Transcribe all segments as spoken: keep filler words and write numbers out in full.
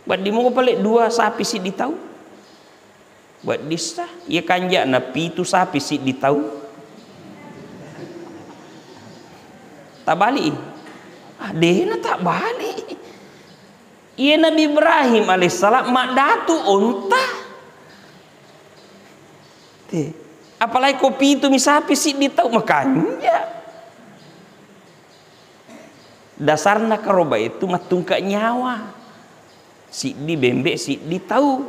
Wedding muko pale dua sapi siddi tau. Wedding sa, iya kanja'na pitu sapi siddi tau. Tabali i? Ah, de'na tabali. Iya Nabi Ibrahim alaihissalam maddatu onta. Te. Apalagi ko pitu mi sapi siddi tau makanja. Dasarna karoba itu mattungka nyawa. Siddi bembe, siddi tau.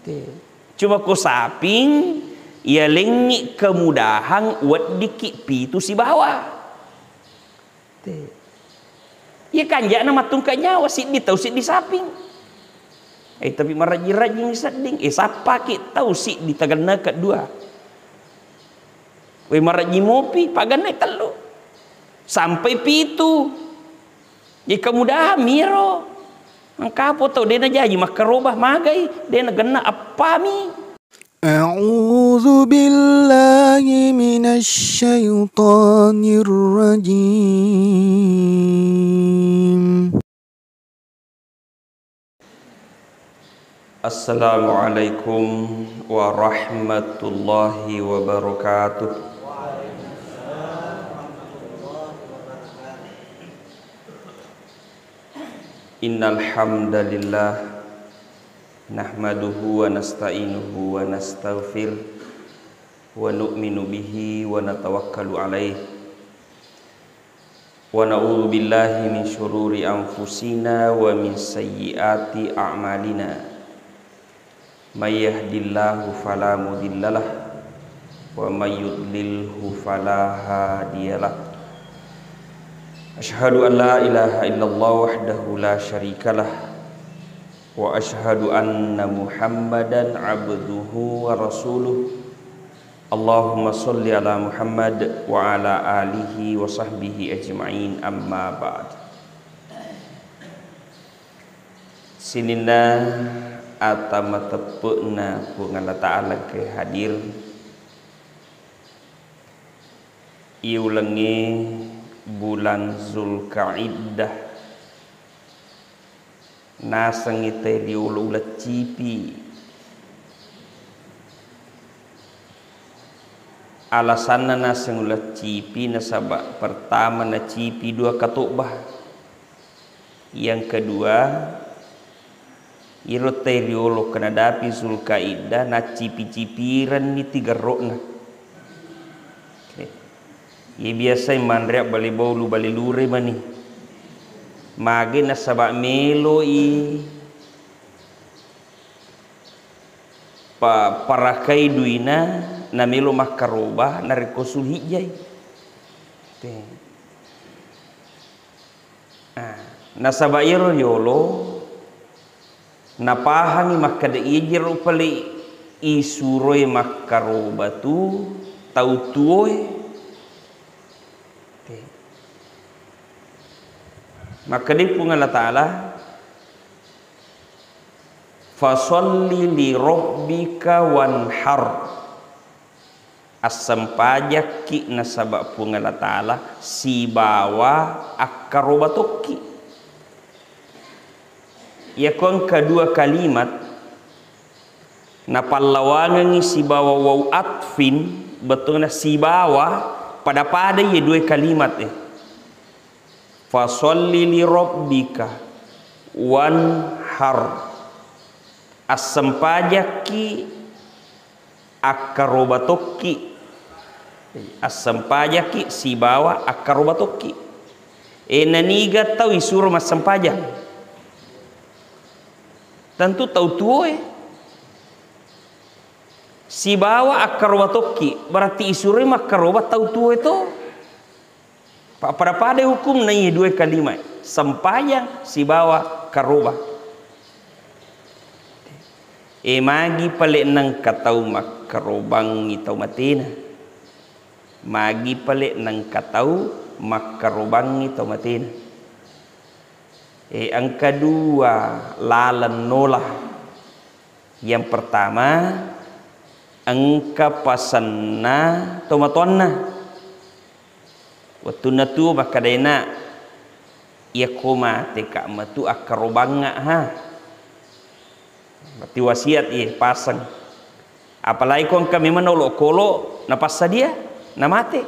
Te. Cuma ko saping, iya lengngi kemudahan weddikki pitu sibawa. Te. Iya kanja'na mattungka nyawa, siddi tau, siddi saping. Eh, tapi marajing-rajing sedding. Eh, sappaki tau siddi tagenna kedua. Wé, marejji mopi, pagennai tellu. Sampai pitu. Jadi kemudahan miro. Engkapo tau dé najaji makkaroba magai, dé nagenna appami. أعوذ بالله من الشيطان الرجيم. Assalamualaikum warahmatullahi wabarakatuh. Innal hamdalillah, nahmaduhu wa nasta'inuhu wa nastaghfir, wa nu'minu bihi wa natawakkalu alaih. Wa na'udzu billahi min syururi anfusina wa min sayyiati a'malina. May yahdillahu fala mudhillalah, wa may yudlilhu fala hadiyalah. Asyhadu an la ilaha illallah wahdahu la syarikalah, wa asyhadu anna Muhammadan abduhu wa rasuluh. Allahumma sholli ala Muhammad wa ala alihi wa sahbihi ajma'in, amma ba'd. Sininna ata mateppe'na Puang Allah Ta'ala ke hadir, iulengnge bulang Zulkaidah. Nasengngi tau riolo uleng cipi. Alasanna naseng uleng cipi, nasaba pertama nacipi dua katobba. Yang kedua, iro tau riolo kenadapi Zulkaidah nacipi-cipirenni tigerro'na. Oke. Iye biasai manre bale bolu, bale lure mani. Mage nasaba meloi pa-, parakai duina namelo makkaroba narekko Zulhijjai. Te. Ah, nasaba iyaro yolo napahangi makkeda, iyajiro pale isuroi makkaroba tu tau tuoe. Te. Makkedai Puang Allah Ta'ala, "Fasalli li rabbika wanhar." Assempajakki nasaba Puang Allah Ta'ala sibawa akkaroba tokki. Iyako engka dua kalimat napallawangengngi sibawa wau atfin, bettuanna sibawa, pada-pada iye dua kalimat e. Fasalli li rabbika wanhar. Assempajakki akkaroba tokki. Assempajakki sibawa akkaroba tokki. E, naniga tau isuro massempajang? Tentu tau tuoe. Sibawa akkaroba tokki, berarti isuroi makkaroba tau tuoe to. Pa-, pada-pada hukumna iye dua kalimat, sempajang sibawa karoba. E, magi pale nengka tau makkarobangngi tau matena? Magi pale nengka tau makkarobangngi tau matena? E, engka dua laleng nola. Yang pertama, engka pasenna tomatoanna. Wettunna tuo makkedaina, Iyako mate ka matu akkarobangnga ha. Berarti wasiat iye paseng. Apalagi ko engka memang naolo-kolo napassadia namate.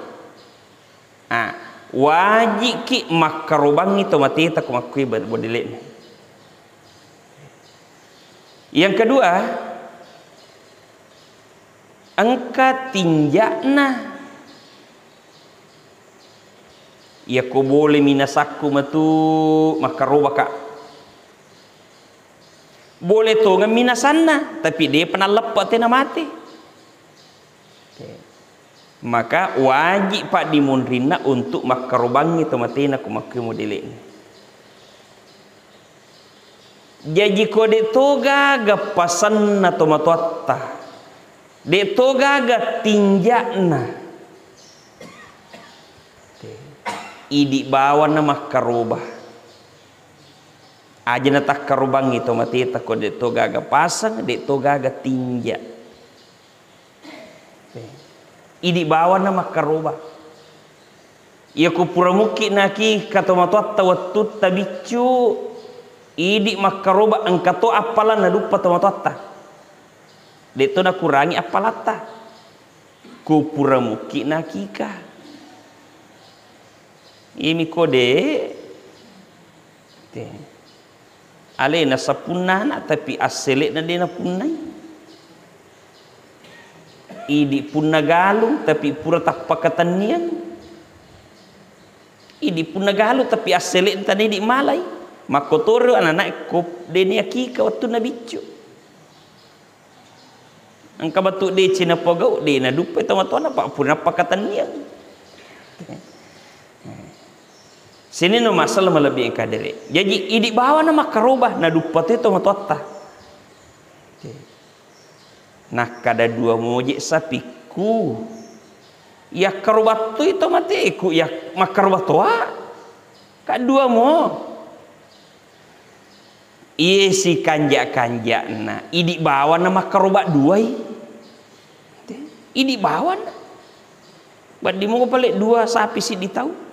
Ah, wajiki makkarobangngi to mateta ko makkui bodele'na. Yang kedua, engka tinja'na. Iyako bole minasakku matu makkarobaka. Bole tongeng minasanna, tapi depa nalleppe tena mate. Maka wajib paddimonrinna untuk makkarobangngi to matena ko makkui modele'na. Jaji ko de to gaga pasenna tomatoatta, de to gaga tinja'na, idi bawanna makkaroba. Aja natakkarobangngi to mateta ko de to gaga paseng, de to gaga tinja. Idi bawanna makkaroba. Iyako pura mukki nakika tomatoatta wettutta biccu, idi makkaroba engka to appalanna duppa tomatoatta. De to nakurangi appalatta. Ko pura mukki nakika. Iyami ko de. Te. Alena sapunnana, tapi assele'na de napunnai. Idi punna galung, tapi pura tappakatenniang. Idi punna galung, tapi assele'na tania idi malai. Makkotoro anana ko de niakika wettunna biccu. Engka batu deceng napogau, de naduppai tomatoanna, pa pura nappakatenniang. Sininna masalah malebbi engka dere. Jaji, idi bawanna makkaroba, naduppa toi tomatoatta. Nakkada dua moje sapikku. Yakkaroba toi tomateku, yak-, makkaroba toa. Ka dua mo. Iye sikanja-kanja'na, idi bawanna makkaroba duai. Te, idi bawanna. Wedding muko pale dua sapi siddi tau.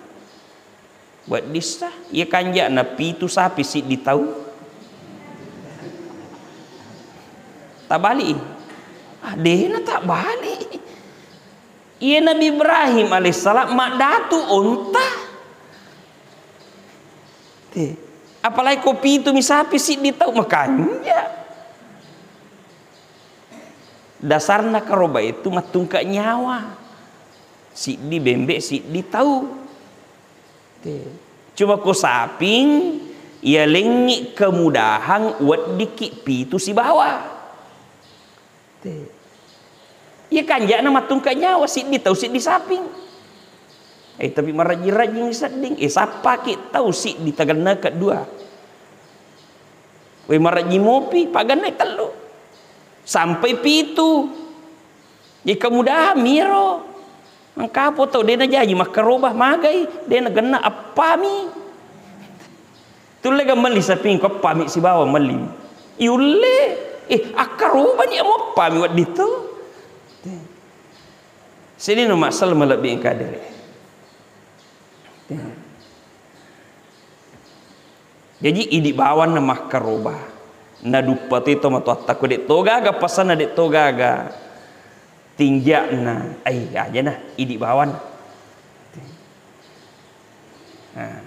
Weddissa, iye kanja'na pitu sapi siddi tau. Tabali i? Ah, dena tabali. Iye Nabi Ibrahim alaihissalam maddatu onta. Te. Apalagi ko pitu mi sapi siddi tau makanja. Dasarna karoba itu mattungka nyawa. Siddi bembe, siddi tau. Te. Cuma ko saping, yalengngi kemudahan weddikki pitu sibawa. Te. Iya kanja'na mattungka nyawa, siddi tau, siddi saping. Eh, tapi marajjing-rajjing sedding. Eh, sappaki tau siddi, tagannaka dua. Weh, marajjing mopi, pagannai tellu. Sampai pitu. Jadi kemudahan miro. Engkapo tau de najaji makkaroba, magai, de nagenna eppami. Tulle ga melli saping ko eppami sibawa melli. Iulle, eh, akkarobani amo eppami wedding tu. Sininna masalah malebbi engka dere. Jaji, idi bawanna makkaroba. Naduppa toi tomatoatta ko de to gaga pasanna, de to gaga tinja'na. Ai, ajana, idi bawanna. Nah.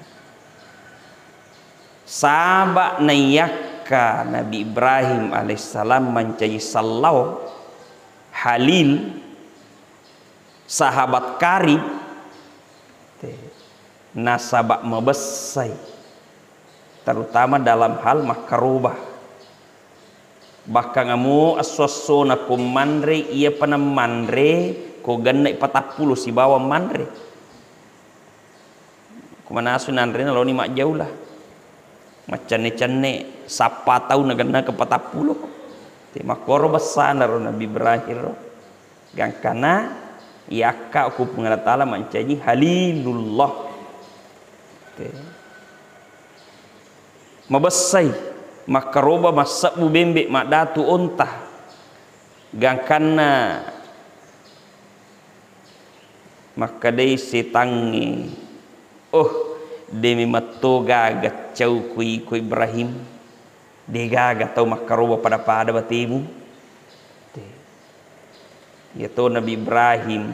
Saba naiyakka Nabi Ibrahim alaihissalam mancaji sallau, Halil, sahabat karib, te, nasaba mabessai, terutama dalam hal makkaroba. Bahkan amo esso-essona ko manre, iya pa namanre, ko gennai patappulo sibawa manre. Ko manasu nanrena laoni majjaula. Maccenne-cenne sappa tau nagennakeng patappulo. Te makkoro bessanaro Nabi Ibrahim ro. Gangkanna iyakka ku Puang Allah Taala mancaji Halilullah. Te. Mabessai, makkaroba massebbu bembe, maddatu onta. Gangkanna makkedai setangnge, "Oh, De memetto gaga cau kui ko Ibrahim, de gaga tau makkaroba pada-pada batemu. Te. Iya to Nabi Ibrahim,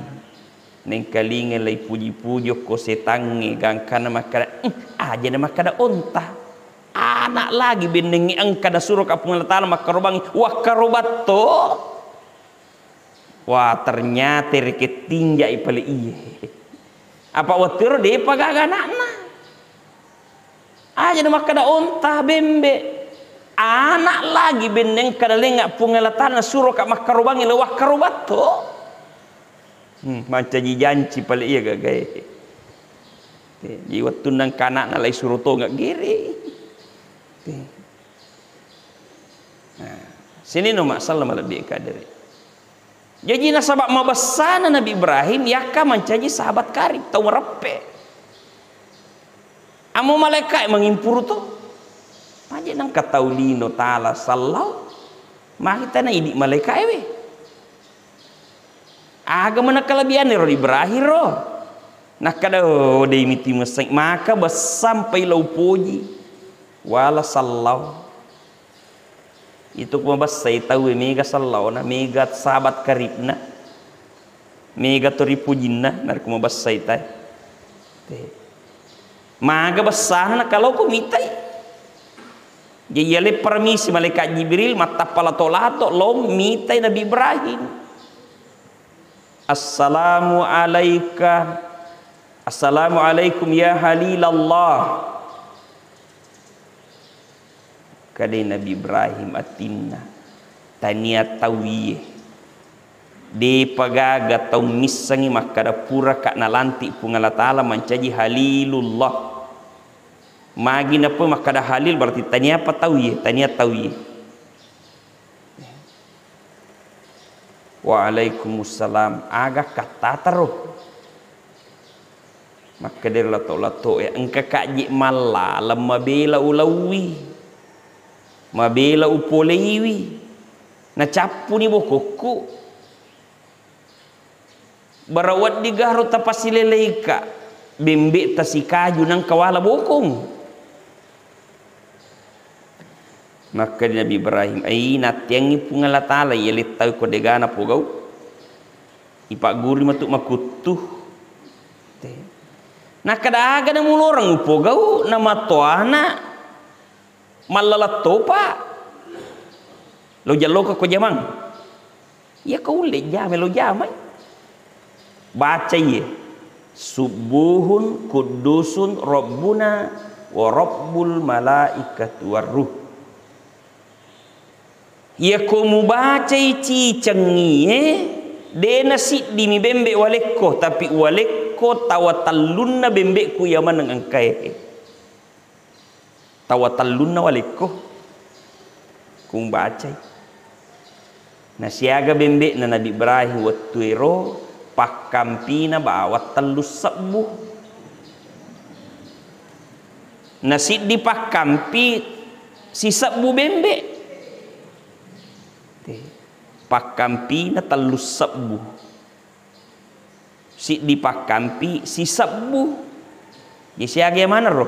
nengkalinga lai puji-puji ko setangnge, gangkana makkada, "Eh, aja na makkada onta. Anak lagi bennengnge engka nasuro ka Puang Allah Taala makkarobangi, wakkarobatto." Wah, ternyata rekeng tinjai pale iye. Apa wettu ero depa gaga anakna. Aja na makkada onta, bembe. Anak lagi benneng kada lenga Puang Allah Taala nasuro ka makkarobangi, le wakkarobatto. Hmm, mancaji janci pale iya gagae. Te, jadi wettunna engka anakna lai suro tonga gere. Te. Nah, sini no masalah malebbi kadere. Jaji nasaba mabessana Nabi Ibrahim yakka mancaji sahabat karib, tau mareppe. Amo malaikae mangimpuru to. Maje nengka tau lino tala sallau. Magi tana idi malaikae we. Aga mana kelebihan ro Ibrahim ro. Nakkada, "Oh, dei miti messeng." Maka bessang pai lau poji. Wala sallau. Itu ku mabessai tauwe mega sallauna, mega sahabat karibna, mega to ripujinna, narekko mabessai tai. Te. Maga bessana kalau ku mitai. Jadi yale permisi malaikat Jibril mattappa lato-lato lo mitai Nabi Ibrahim. "Assalamu alaika, assalamu alaikum ya Halilallah." Kadai Nabi Ibrahim atinna, tania tau iye. Depa gaga tau missengngi makkada puraka nalantik Puang Allah Taala mancaji Halilullah. Magi napoi makkada Halil berarti tania apa tau iye, tania tau iye. Waalaikumussalam, aga kattata ro? Makkedero lato-lato e, engka kaji mallaleng mabela ulauwi, mabela upoleiwi, nacappuni bokokku. Bara wedding garo tapasileleika, bembe'ta sikaju nangka wala bokong. Makkeda Nabi Ibrahim, "Ai, nattiangngi Puang Allah Taala iya lettau ko degana pogau. Ipagguri matu makuttu." Te. Nakkeda aga namuloreng upogau namatoana. Mallalattopa. Lo jalloko ko jamang. Iya ko ulle jamai lo jamai. Baca iye. Subbuhun kuddusun rabbuna wa rabbul malaikatu warruh. Iya ko mubacai cicengie, dena siddi mi bembe walekko, tapi walekko tawa tellunna bembeku iya maneng engkae. Tawa tellunna walekko kumbacai. Nasiaga bembe'na Nabi Ibrahim wettuero pakkampina bawang tellu sebbu. Nasiddi pakkampi sisebbu bembe. Pakkampina tellu sebbu. Siddi pakkampi sisebbu. Jadi siaga maneng ro?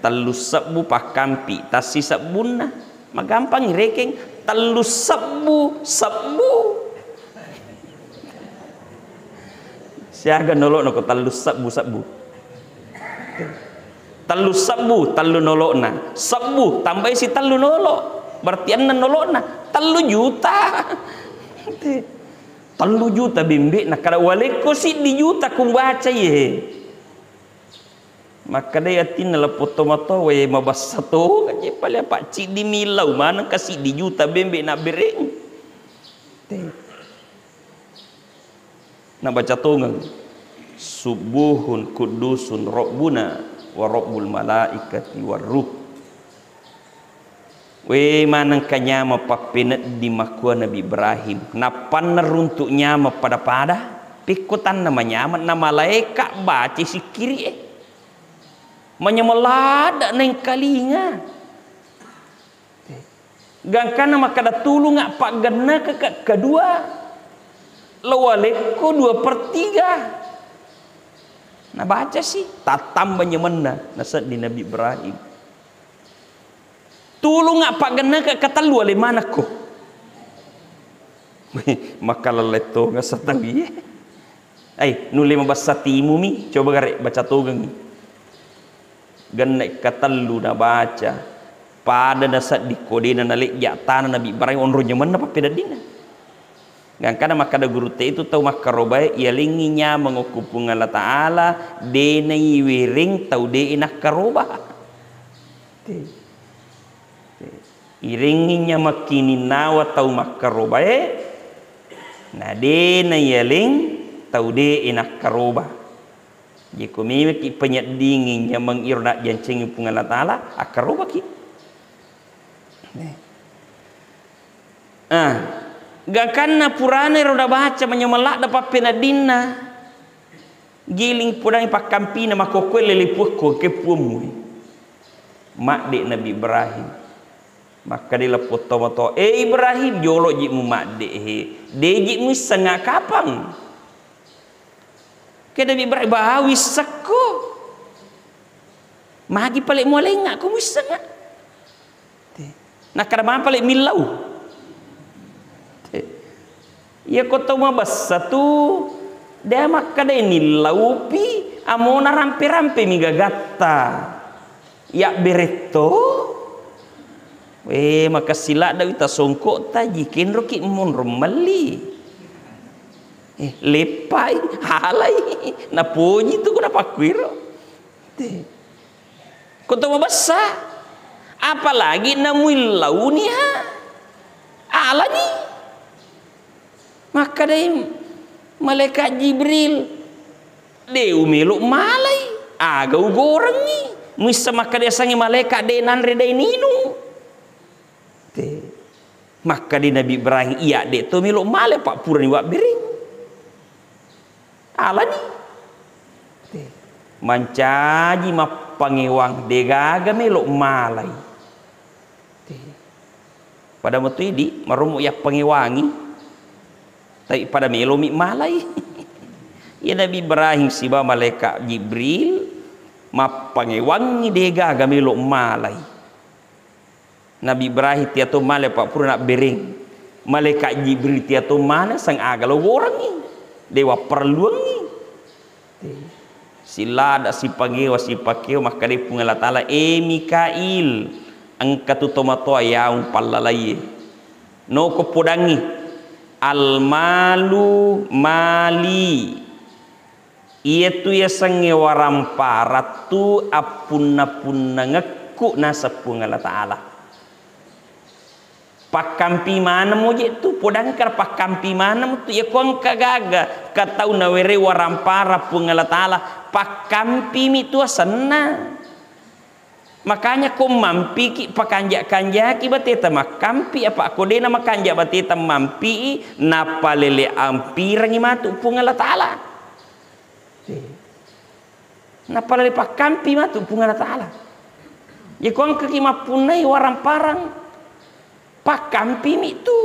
Tellu sebbu pakkampi, tassisebbunna. Magampang irekeng tellu sebbu, sebbu. Siaga nolo'na ko tellu sebbu, sebbu? Tellu sebbu, tellu nolo'na. Sebbu, tambai si tellu nolo'. Berarti enneng nolo'na. Tellu juta. Tellu juta bembe'na. Kada walekko siddi juta kumbacai e. Makkedai atinna leppo tomatoa, we mabassa tongeng je pale apa ciddi millau maneng ka siddi juta bembe' nabbere'eng. Te. Nabaca tongeng, "Subbuhun kuddusun rabbuna wa rabbul malaikati warruh." We manengka nyameng pappenedding makkua Nabi Ibrahim, nappanna runtu' nyameng pada-pada, pekko tanna manyameng na malaeka' baca sikkiri'e. Manyameng ladde' naengkalinga. Gangkanna makkeda, "Tulunga' paggennekekka kedua." Lo alekko dua per tiga. Nabaca si, tattamba nyemenna, nasedding Nabi Ibrahim. Tulunga paggenneke katellu ale manekko. Makkalelleng tongeng satawie. Ai, nulle mabessa timumi, coba gare baca tongengi. Genne katellu nabaca, pada nasedding ko dena nalejja tana Nabi Ibrahim onro nyemenna pappedaddinna. Gangkana makkada gurutta itu tau makkarobae, iyalengngi nyameng okko Puang Allah Ta'ala, dena iwereng tau de nakkaroba. Te. Te. Irengngi nyameng kininnawa tau makkarobae, na de naiyaleng tau de nakkaroba. Jeko memeki panyeddingi nyameng iro najjancengi Puang Allah Ta'ala, akkarobaki. Eh. Ah, gangkanna purana ero nabaca manyameng ladde pappeneddinna. Giling pudangi pakkampina makkokkoe lele puakko ke puammu. Madde Nabi Ibrahim. Makkeda lappo tomatoa, "Eh Ibrahim, jolo ji mu madde he. De ji muissengnga kapang." Ke Nabi Ibrahim, "Ba wissekko. Magi pale mualengnga ko muissengnga." Te. Nakkeda mapale millau. Te. Iya ko tau mabessa tu, de makkeda nillaupi, amona rampe-rampe mi gagatta. Iya beretto. We, makessing ladde wi tasongko taji kenroki monro melli. Eh, leppai, alai, napoji tu ko napakkuiro. Te. Ko to mabessa, apalagi namuillauni ha. Alani. Makkedai malaikat Jibril, "De umelo malai, aga ugorengngi? Muissa makkeda yasengnge malaikat de nanre de ninung." Te. Makkeda Nabi Ibrahim, "Iya de to melo malai, apa purani wabbereng." Alani. Te. Mancaji mappangewang, degaga melo malai. Te. Pada metu idi, marommo yappangewangi. Tapi pada melomi malai. Iya Nabi Ibrahim siba malaikat Jibril mappangewangi, degaga melo malai. Nabi Ibrahim tiato male, apa pura nabbereng. Malaikat Jibril tiato male, sang aga lo gorengngi. Dewa perluangngi. Te. Silada sipangewa, sipakewa, makkeda Puang Allah Ta'ala, "Eh Mikail, engka tu tomatoa yaung pallalaie. Noko podangngi, almalu mali." Iyatu yasengnge waramparattu appunna-punnangekku naseng Puang Allah Ta'ala. Pakkampi maneng moje tu, podangkar pakkampi maneng tu, iya ko engka gaga ka tau nawerei warampara Puang Allah Ta'ala, pakkampimi tu asenna. Makanya ko mampiki, pakanja-kanjaki bateta makkampi, apa ko dena makanja bateta mampi, napalele ampirangi matu Puang Allah Ta'ala. Napalele pakkampi matu Puang Allah Ta'ala. Iya ko engkaki mappunnai warang-parang, pakkampimi tu.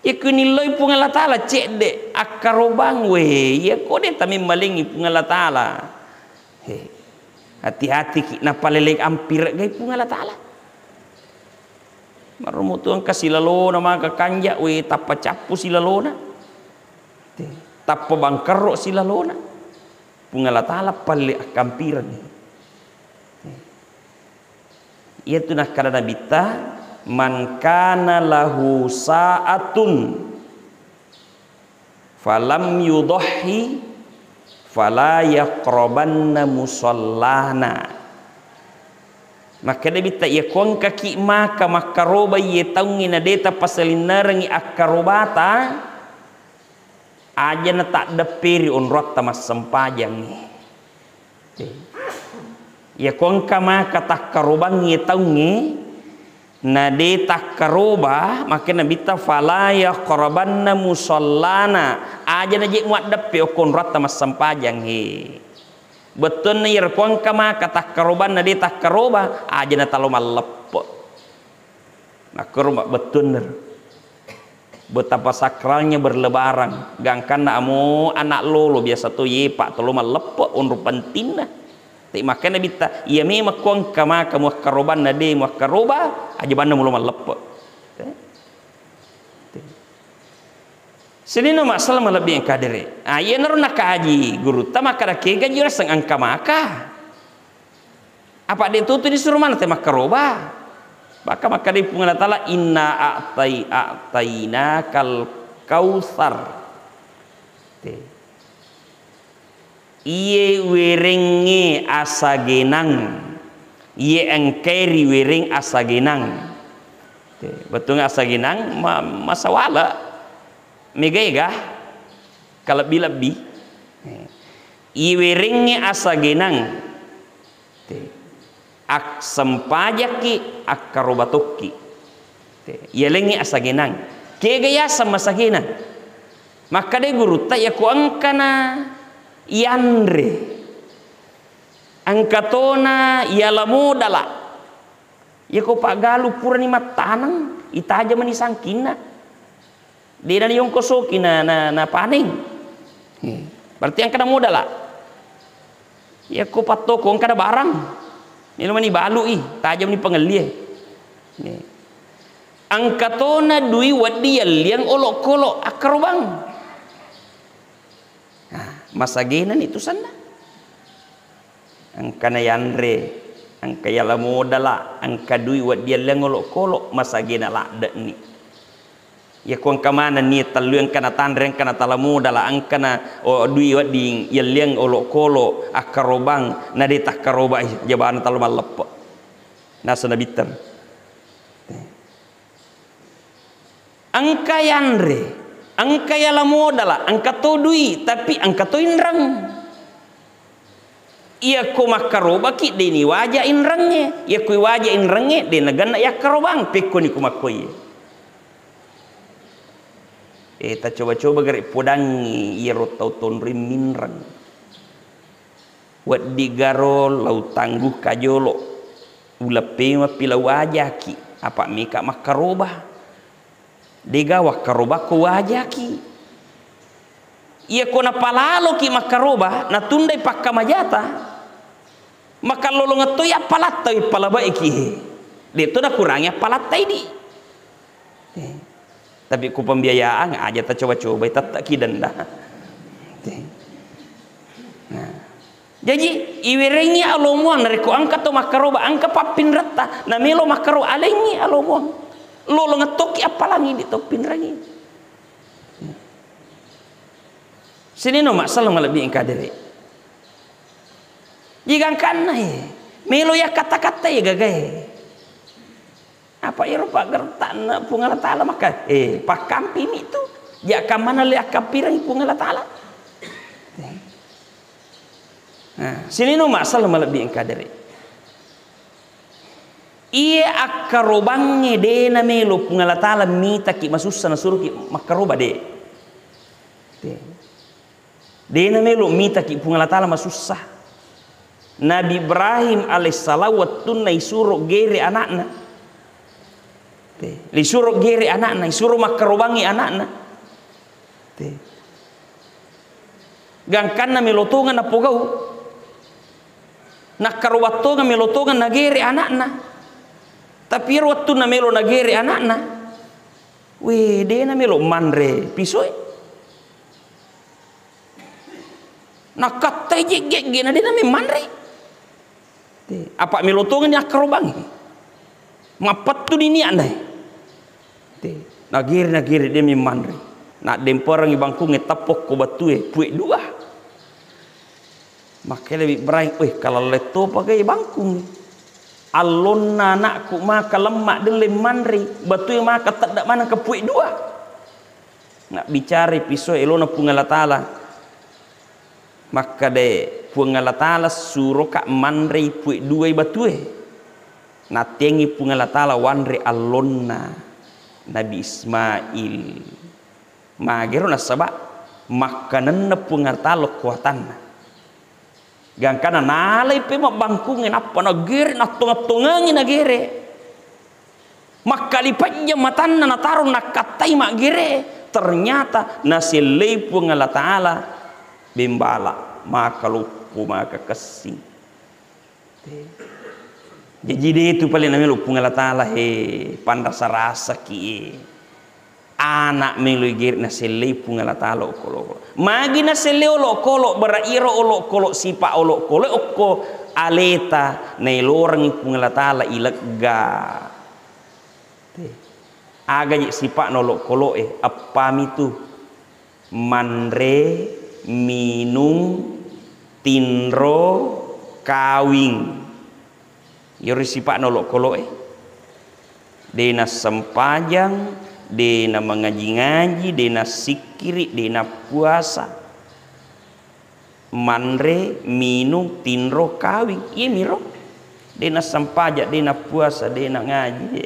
Iya ko nilloi Puang Allah Ta'ala cedde akkarobang, we, iya ko de tamemmalengi Puang Allah Ta'ala. He. Hati-hatiki, napalele ampiregai Puang Allah Ta'ala. Marumutu engka silalona maka kanja, we, tappa cappu silalona. Te. Tappa bangkerro silalona. Puang Allah Ta'ala palle akkampirengngi. Iyatu nakkada Nabitta, "Man kana lahu sa'atun falam yudhhi fala yaqrabanna musallana." Makkeda Nabitta, iya ko engkaki maka makkaroba iye taungnge na de tapasalinnerengngi akkarobata, aja na taddepperi onroatta massempajangnge. Iya ko engka maka takkarobangngi taungnge, na de takkaroba, makkeda Nabitta, "Fala yaqrabanna musallana." Aja na je muaddeppe okko onroatta massempajangnge. Bettuanna iyaro ko engka maka takkarobanna de takkaroba, aja na talo malleppe. Makkoro mabbettuanna ro. Betapa sakralnya berlebaran. Gangkanna amo anak lolo biasa to yepa tolo malleppe onro pentinna. Te makanya bitta, iya memang ko engka maka muakkarobanna de muakkaroba, aja banna mulo malleppe. Te. Te. Sininna masalah malebbi engka dere. Ah, iyanaro nakaji gurutta makkada kega juraseng engka maka. Apa de tutu disuro maneng te makkaroba. Maka makkadai Puang Allah Taala, "Inna a'tai-, a'tainakal kautsar." Te. Iye werengnge asagenang. Iye engkai riwereng asagenang. Te, bettuanna asagenang ma-, masawala. Mega-ega, kalebbi-lebbi. Iwerengnge asagenang. Te. Aksempajakki, akkaroba tokki. Te. Yalengngi asagenang. Kega yaseng masagenang? Makkadai gurutta, yako engkana yanre. Engka tona yala modala. Yako paggalu purani mattaneng, itajamani sangkinna. Dena niyongkosoki na, na, na paneng. Hmm. Berarti engkana modala. Yako pattoko engkana barang. Melo mani balui, tajamani pangellie. Nih. Engka tona dui wedding yalliang olokolo akkarobang. Nah, masagenani tu senna. Engkana yanre, engka yala modala, engka dui wedding yalliang olokolo, masagena ladde'ni. Yako engka manenni tellu engkana tanre, engkana tala modala, engkana, oh, dui wedding yalliang olokolo, akkarobang, na de takkarobai, jabana talo malleppe. Nasana bitter. Engka yanre, engka yala modala, engka to dui, tapi engka to inreng. Iyako makkarobaki, de niwaja inrengnge. Iyako iwaja inrengnge, de nagenna yakkarobang, pekkoni ko makkoiye. Eh, tacoba-coba gare podangngi iyaro tau tonroi minreng. Weddigaro lau tangguh kajolo, uleppe mappi lau wajaki, apa meka makkaroba. Dega wakkarobakko wajaki. Iyako napalaloki makkaroba, natundai pakkamajata, makallolongeng toi appalatta ippalabaiki. De to nakurangi appalatta idi. Eh. Tapi ku pembiayaan aja tacoba-cobai, tetteki denda. Eh. Nah. Jaji, iwerengngi alomuang, narekko engka to makkaroba, engka pappinretta, namelo makkaro, alengngi alomuang. Lolongeng tokki appalangi di to pinrengi. Sininna masalah malebbi engka dere. Igangkanna e, melo yakkata-kata e gagae. Apa ero paggertakna Puang Allah Taala maka, eh, pakkampimi tu. Jakkamana le akkampirengi Puang Allah Taala. Nah, sininna masalah malebbi engka dere. Iye akkarobangnge de namelo Puang Allah Taala mitaki masussa nasuroki makkaroba de. De. De namelo mitaki Puang Allah Taala masussa. Nabi Ibrahim alaihissalam wettunna isuro gere anakna. Te. Isuro gere anakna, isuro makkarobangngi anakna. Te. Gangkanna melo tongeng napogau. Nakkaroba tongeng melo tongeng nagere anakna. Tapi ero wettunna melo nagere anakna, we, de namelo manre pisoe. Nakkattai jegge-, jegge na de name manre. Te, apa melo tongeng ni akkarobangngi. Mappettu ni niatna. Te, nagere, nagere de mi manre. Naddemperengngi bangkungnge, teppokko batue, pue dua. Makkeda Ibrahim, "Weh, kalalle topa gai bangkungnge. Allonna anakku maka lemma delle manre, batue maka tedda maneng ke pue dua." Nabbicarai pisoe elona Puang Allah Taala. Makkedae Puang Allah Taala, "Suroka manrei pue duai batue." Nattengi Puang Allah Taala wanre allonna Nabi Ismail. Magero nasaba makkanenna Puang Allah Taala kekuatanna. Gangkana nalai pe mabbangkungnge nappa nagere, nattongeng-tongengi nagere. Makkalipejjeng matanna nataro nakkattai maggere. Ternyata nasellei Puang Allah Ta'ala bembala, maka loppo, maka kessing. Jaji de tu pale namelo Puang Allah Ta'ala, he, panrasa-rasaki, e. Ana melo igere nasellei Puang Allah Ta'ala olokolo. Magi nasellei olokolo, bara iro olokolo, sipa olokolo okko aleta naelorengngi Puang Allah Ta'ala ilegga. Te. Aga je sipa'na olokolo e, eppami tu. Manre, minung, tinro, kawing. Iyaro sipa'na olokolo e. De nassempajang, de namangaji-ngaji, de nassikkiri, de nappuasa. Manre, minung, tinro, kawing. Iyemiro. De nassempajang, de nappuasa, de nangaji, de.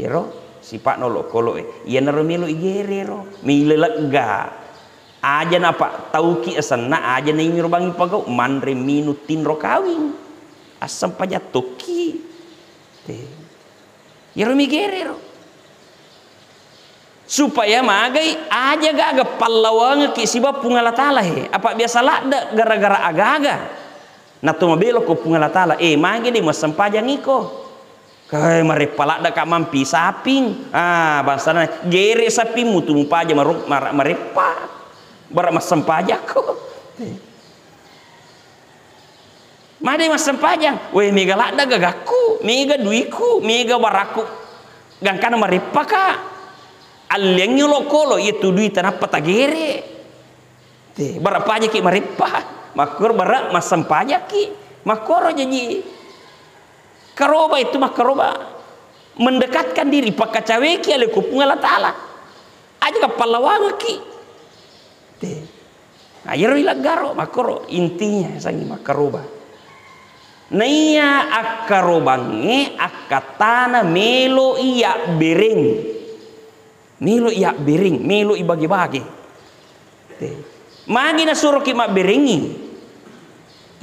Iyaro sipa'na olokolo e. Iyanaro melo igere ro. Melo ilegga. Aja napa tauki asenna, aja naimiro bangi pagau, manre, minung, tinro, kawing. Assempajang tokki. Te. Iyaro migere ro. Supaya magai aja gaga pallawangekki siba Puang Allah Ta'ala he. Apa biasa ladde gara-gara agaga. Nato mabelo ko Puang Allah Ta'ala, eh, magi de massempajang iko. Kae mareppa ladde ka mampi saping. Ah, bangsana gere sapingmu tu mupaja maro-, mara-, mareppa. Bara massempajakko. Made massempajang, we, mega ladda gagakku, mega duiku, mega barakku. Gangkana mareppaka. Alliangngi olokolo, iya tu duita nappa tagere. Te, bara pajaki mareppa. Makkoro bara massempajakki. Makkoro jaji. Karoba itu makkaroba. Mendekatkan diri, pakkacaweki ale ko Puang Allah Ta'ala. Aja ka pallawangekki. Te. Nah, iyaro ilaggaro, makkoro intinya sangi makkaroba. Naiya akkarobangnge akkatana melo iyabbereng. Melo iyabbereng, melo ibage-bage. Te. Magi nasuroki mabberengngi?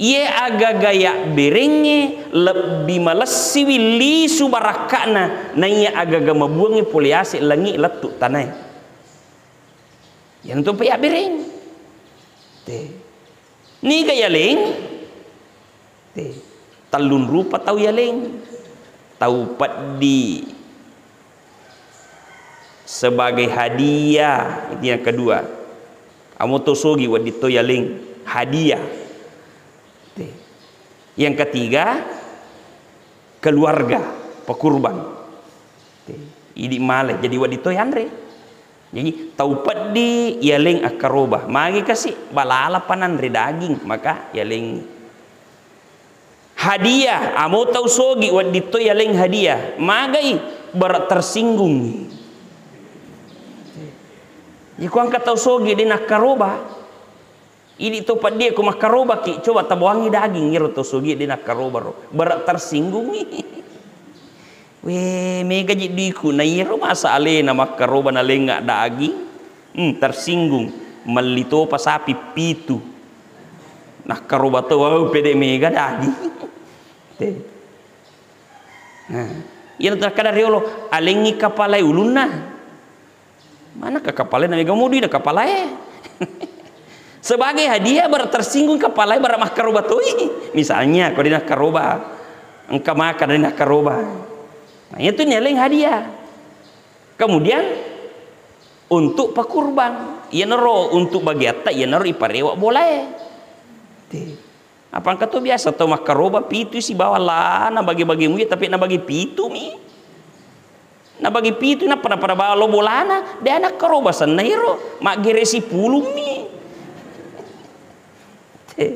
Iye agaga yabberengnge lebbi malessiwi lisu barakka'na, naiya agaga mabuangnge pole ase langi lettu tanae. Iyanatu pa yabbereng. Te. Niga yaleng? Te. Tellung rupa tau yaleng. Tau peddi sebagai hadiah, itu yang kedua. Amo to sogi wedding to yaleng hadiah. Te. Yang ketiga, keluarga, pakurban. Te, idi male, jadi wedding to yanre. Jadi, tau peddi yaleng akkaroba. Magi kasi balala pananre daging, maka yaleng. Hadiah, amo tau sogi wedding to yaleng hadiah. Magai bara tersinggung. Iko engka tau sogi de nakkaroba. Idi to peddi ko makkarobaki, coba taboangi daging, iyaro to sogi de nakkaroba ro. Bara tersinggungi. We, mega ji duiku, na iyaro masa alena makkaroba nalenga daging. Hmm, tersinggung. Melli topa sapi pitu. Nakkaroba to, wau pede mega daging. Te. Nah, iyaro takkada riolo, alengi kapalai ulunna. Mana ka kapalae na mega mudui na kapalae. Sebagai hadiah bara tersinggung kapalae bara makkaroba toi. Misalnya, ko de nakkaroba, engka maka de nakkaroba. Nah, itu nialeng hadiah. Kemudian untuk pakurban, iyanaro untuk bagiatta, iyanaro iparewa bolae. Te. Apa engka to biasa tau makkaroba pitu sibawa lana bagi-bagi muja, tapi nabagi pitu mi. Nabagi pitu, nappa napada bawang lo bolana, de nakkaroba senna iro, maggere sipulung mi. Te.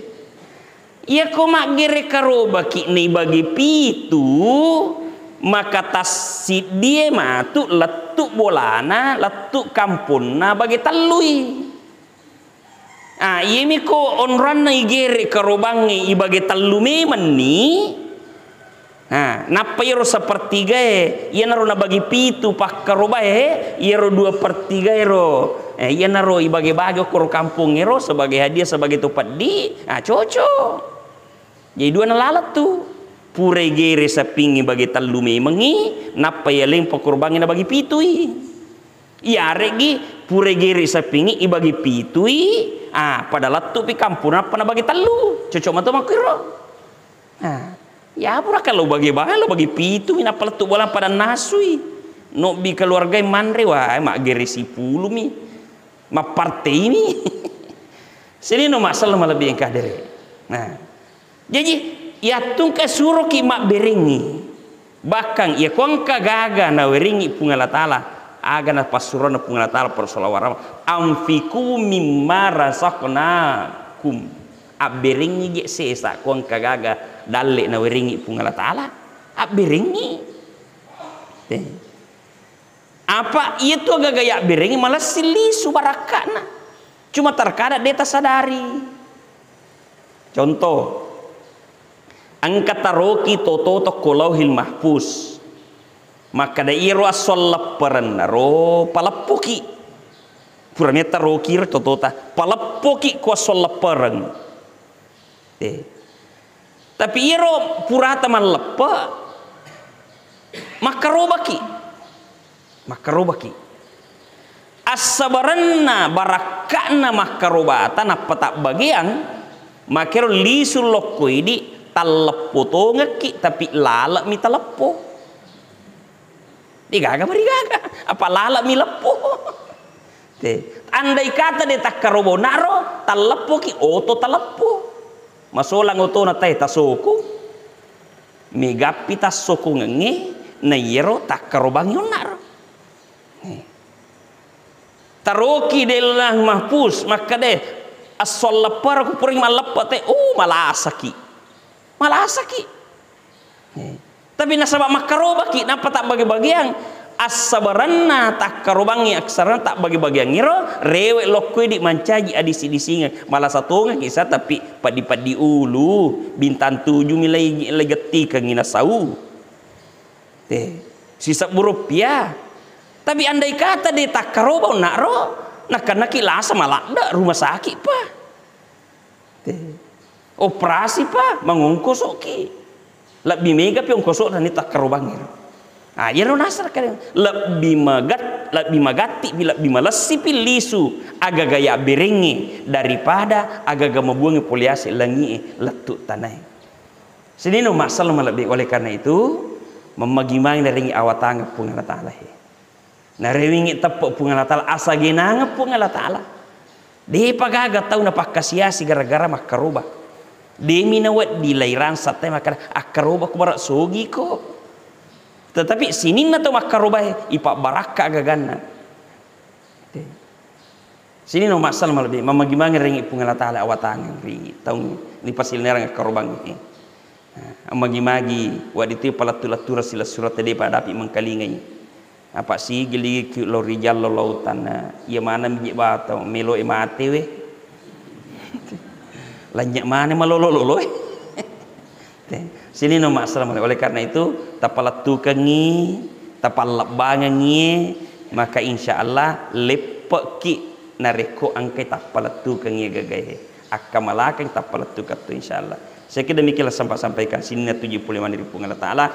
Iyako maggere karobaki naibagi pitu, maka tassiddie matu lettu bolana, lettu kamponna bage tellui. Ah, iyemiko onroanna igere karobangnge ibage tellu memenni. Nah, nappa iyaro sepertigae, iyanaro nabagi pitu pakkarobae, iyaro dua pertigaero, eh, iyanaro ibage-bage okkoro kampongngero sebagai hadiah, sebagai to peddi, ah, cocok. Jadi dua nalaleng tu. Purai gere sapingngi bage tellu memengngi, nappa yaleng pakorbangngi nabagi pitui. Iyareggi purai gere sapingngi ibagi pitui, ah, pada lettupi kampung nappa nabagi tellu. Cocok mato makkiro. Ah, ya pura kalau bagi balo bagi pitumi nappa lettu bola pada nasui. Nobbi keluarga manre wae maggere sipulumi. Mapparteimi. Sini no masalah malebbi engka dere. Nah. Jaji, yattungka suroki mabberengngi. Bahkan, iya ko engka gaga nawerengngi Puang Allah Ta'ala, aga napassurona Puang Allah Ta'ala, para salawat, "Anfiqu mimma razaqnakum." Abberengngi je sesa ko engka gaga dalle nawerengngi Puang Allah Ta'ala. Abberengngi. Te. Apa iyatu agaga yabberengngi malessi lisu barakka'na. Cuma terkadang de tasadari. Contoh, engka taroki toto tokko Lauhil Mahfuz. Makkeda iyaro esso lepperenna ro paleppoki. Pura metta roki ro totota, paleppoki ko esso leppereng. Eh. Tapi iyaro purata malleppe, makkarobaki. Makkarobaki. Assabarenna barakka'na makkarobata nappa tabbageang, makero lisu lokko idi talleppo tongekki, tapi lale'mi taleppo. Degaga marigaga, apa lale'mi leppo. Te, andai kata de takkaroba onaro, talleppoki oto taleppo. Masolang otona tae tasoko. Megappi tassokongengnge, na iyaro takkarobangngi onnaro. Eh. Taroki de Lauhil Mahfuz, makkeda, "Esso leppereng ku purai malleppe te." Oh, malasaki. Malasaki. Eh. Tapi nasaba makkarobaki, nappa tabbage-bageang. Assabarenna takkarobangngi, assabarenna tabbage-bageangngiro, rewe lokko idi mancaji adisi-disingeng. Malasa tongeng kisa, tapi paddi-paddi ulu, bintang tujuh mi lai, lai gettikengngi nasau. Te, sisebbu rupiah. Tapi andai kata de takkaroba onnaro, nakennaki lasa maladde rumah sakit pa. Te. Operasi pa, mangongkosoki. Lebbi mega pi ongkosokna ni takkarobangngi. Ah, iyaro nasara kalian. Lebbi magat-, lebbi magatti pi, lebbi malessi pi lisu agaga yabberengngi daripada agaga mabuangngi pole ase langie lettu tanae. Sininna masalah malebbi. Oleh karena itu, mammagi-magi narengngi awatangeng Puang Allah Ta'ala he. Narewengngi teppe Puang Allah Ta'ala, asagenangeng Puang Allah Ta'ala. Depa gaga tau napakkasiasi gara-gara makkaroba. Demi nawedding lairang satte makkeda, "Akkaroba ko bara sogi ko." Tetapi sininna tau makkarobae, ipabbarakka gaganna. Te. Sininna masalah malebbi, mammagi-magi rengngi Puang Allah Ta'ala awatangeng ri taung ni pasilennereng akkarobangnge. Nah, ammagi-magi, wedding tu palettu-lettureng silessureng tede pada api mengkalingai. Apa sigi ligi ki lo ri jallo lautan, iya maneng je bata, melo e mate we. Lanynya mana malolo-lolo e. Te, sininna masalah malebbi. Oleh karena itu, tapalettukengngi, tapallebbangengngi, maka insya Allah leppekki narekko engkai tapalettukengngi gagae. Akkamalakeng tapalettukeng tu insya Allah. Saya kira demikianlah sampai sampaikan sininna tuju pole mani ri Puang Allah Ta'ala,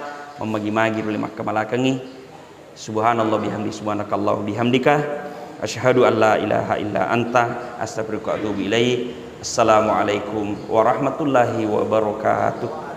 mammagi-magi rulle makkamalakengngi. Subhanallah bihamdi, subhanakallah bihamdika, asyhadu an la ilaha illa anta, astaghfiruka wa atubu ilaik. Assalamualaikum warahmatullahi wabarakatuh.